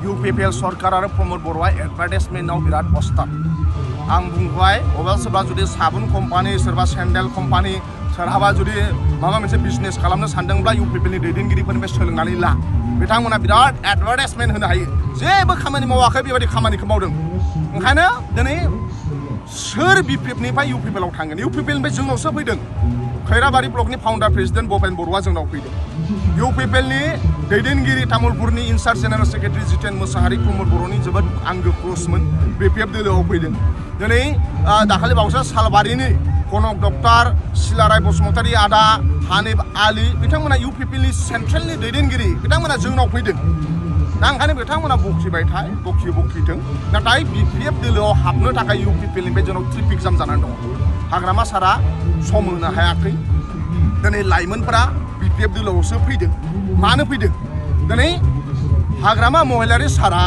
UPPL सरकार आरो प्रमोद बर'आ एडभार्टाइजमेन्टआव बिराद अस्ताद आं बुंबाय अबेबा सोरबा जुदि साबुन कम्पानि सोरबा सेन्डेल कम्पानि सोरहाबा जुदि माबा मोनसे बिजनेस खालामनो सानदोंब्ला UPPLनि दैदेनगिरिफोरनिफ्राय सोलोंनानै ला बिथांमोना बिराद एडभार्टाइजमेन्ट होनो हायो जेबो खामानि मावाखै बेबायदि खामानिखौ मावदों ओंखायनो दिनै सोर BPFनिफ्राय UPPLआव थांगोन UPPLनिफ्राय जोंनावसो फैदों खैराबारि ब्लकनि फाउन्डार प्रेसिडेन्ट भपेन बरुवा जोंनाव फैदों UPPLनि दैदेनगिरि तामुलपुरनि incharge general secretary Jiten Mushahary Pramod बर'नि जोबोद आंगो क्ल'समोन BPF दोलोआव फैदों दिनै दाखालि बावैसो सालबारिनि कनक डक्टर सिलाराय बसुमतारी आदा हानिफ आली बिथांमोना UPPLनि सेन्ट्रेलनि दैदेनगिरि बिथांमोना जोंनाव फैदों दा ओंखायनो बिथांमोना बखिबाय बखिथों नाथाय BPF दोलोआव हाबनो थाखाय UPPLनिफ्राय जोंनाव ट्रिप एग्जाम जानानै दङ हाग्रामा सारा सम होनो हायाखै दिनै लाइमोनफोरा BPF दोलोआवसो फैदों मानो फैदों दिनै हाग्रामा महिलारि सारा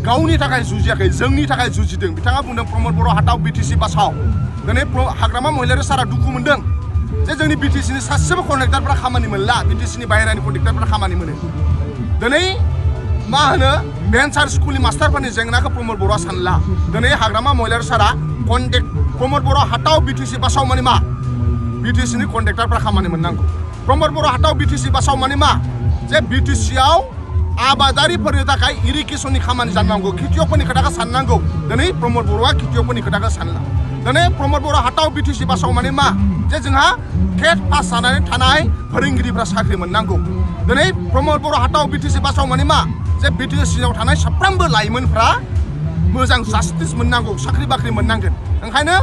गावनि थाखाय जुजियाखै जोंनि थाखाय जुजिदों बिथाङा बुंदों प्रमोद बर' हाटाव BTC बासाव दिनै हाग्रामा महिलारि सारा दुखु मोनदों जे जोंनि BTCनि सासेबो कन्ट्रेक्टरफोरा खामानि मोनला BTCनि बाहेरानि कन्ट्रेक्टरफोरा खामानि मोनो दिनै मा होनो भेन्सार स्कुलनि मास्टारफोरनि जेंनाखौ प्रमोद बर'आ सानला दिनै हाग्रामा महिलारि सारा प्रमोद बर' हाटाव BTC बासाव माने मा BTCनि कन्ट्रेक्टरफोरा खामानि मोननांगौ प्रमोद बर' हाटाव BTC बासाव माने मा जे BTCआव आबादारिफोरनि थाखाय इरिगेसननि खामानि जानांगौ खेतियकफोरनि खोथाखौ साननांगौ दिनै प्रमोद बर'आ खेतियकफोरनि खोथाखौ सानला दिनै प्रमोद बर' हाटाव BTC बासाव माने मा जे जोंहा टेट पास जानानै थानाय फोरोंगिरिफ्रा साख्रि मोननांगौ दिनै प्रमोद बर' हाटाव BTC बासाव माने मा जे BTCआव थानाय साफ्रोमबो लाइमोनफ्रा मोजां जास्टिस मोननांगौ साख्रि बाख्रि मोननांगोन ओंखायनो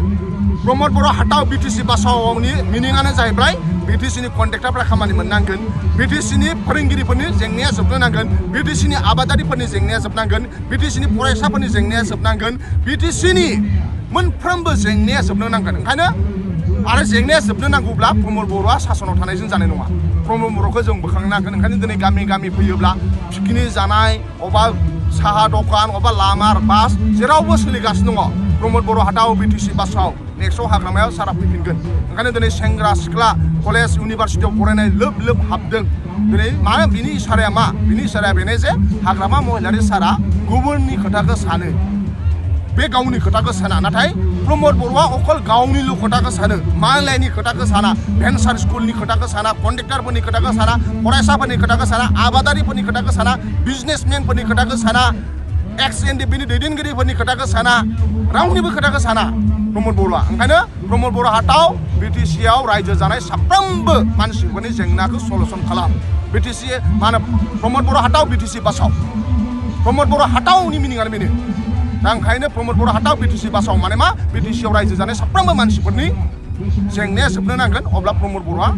प्रमोद बर' हाटाव BTC बासावनि मिनिङानो जाहैबाय BTCनि कन्ट्रेक्टरफ्रा खामानि मोननांगोन BTCनि फोरोंगिरिफोरनि जेंनाया जोबनो नांगोन BTCनि आबादारिफोरनि जेंनाया जोबनांगोन BTCनि फरायसाफोरनि जेंनाया जोबनांगोन BTCनि मोनफ्रोमबो जेंनाया जोबनो नांगोन ओंखायनो आरो जेंनाया जोबनो नांगौब्ला प्रमोद बर'आ सासनाव थानायजों जानाय नङा प्रमोद बर'खौ जों बोखांनो नांगोन ओंखायनो दिनै गामि गामि फैयोब्ला पिकनिक जानाय अबा साहा दखान अबा लामा बास जेरावबो सोलिगासिनो दङ प्रमोद बर' हाटाव BTC बासाव नेक्स्टआव हाग्रामायाव सारा फैफिनगोन ओंखायनो दिनै सेंग्रा सिख्ला कलेज इउनिभारसिटियाव फरायनाय लोब हाबदों दिनै मा बिनि इसाराया मा बिनि इसाराया बेनो जे हाग्रामा महिलारि सारा गुबुननि खोथाखौ सानो बे गावनि खोथाखौ साना नाथाय प्रमोद बर'आ अकल गावनिल' खोथाखौ सानो मालायनि खोथाखौ साना भेन्सार स्कुलनि खोथाखौ साना कन्ट्रेक्टरफोरनि खोथाखौ साना फरायसाफोरनि खोथाखौ साना आबादारिफोरनि खोथाखौ साना बिजनेसमेनफोरनि खोथाखौ साना XNDPनि दैदेनगिरिफोरनि खोथाखौ साना रावनिबो खोथाखौ साना प्रमोद बर'आ ओंखायनो प्रमोद बर' हाटाव BTCआव रायजो जानाय साफ्रोमबो मानसिफोरनि जेंनाखौ सलुसन खालाम BTC मा होनो प्रमोद बर' हाटाव BTC बासाव प्रमोद बर' हाटावनि मिनिङानो बेनो दा ओंखायनो प्रमोद बर' हाटाव BTC बासाव माने मा BTCआव रायजो जानाय साफ्रोमबो मानसिफोरनि जेंनाया जोबनो नांगोन अब्ला प्रमोद बर'आ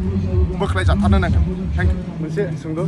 बोख्लायजाथारनो नांगोन थेंक इउ मोनसे सोंलु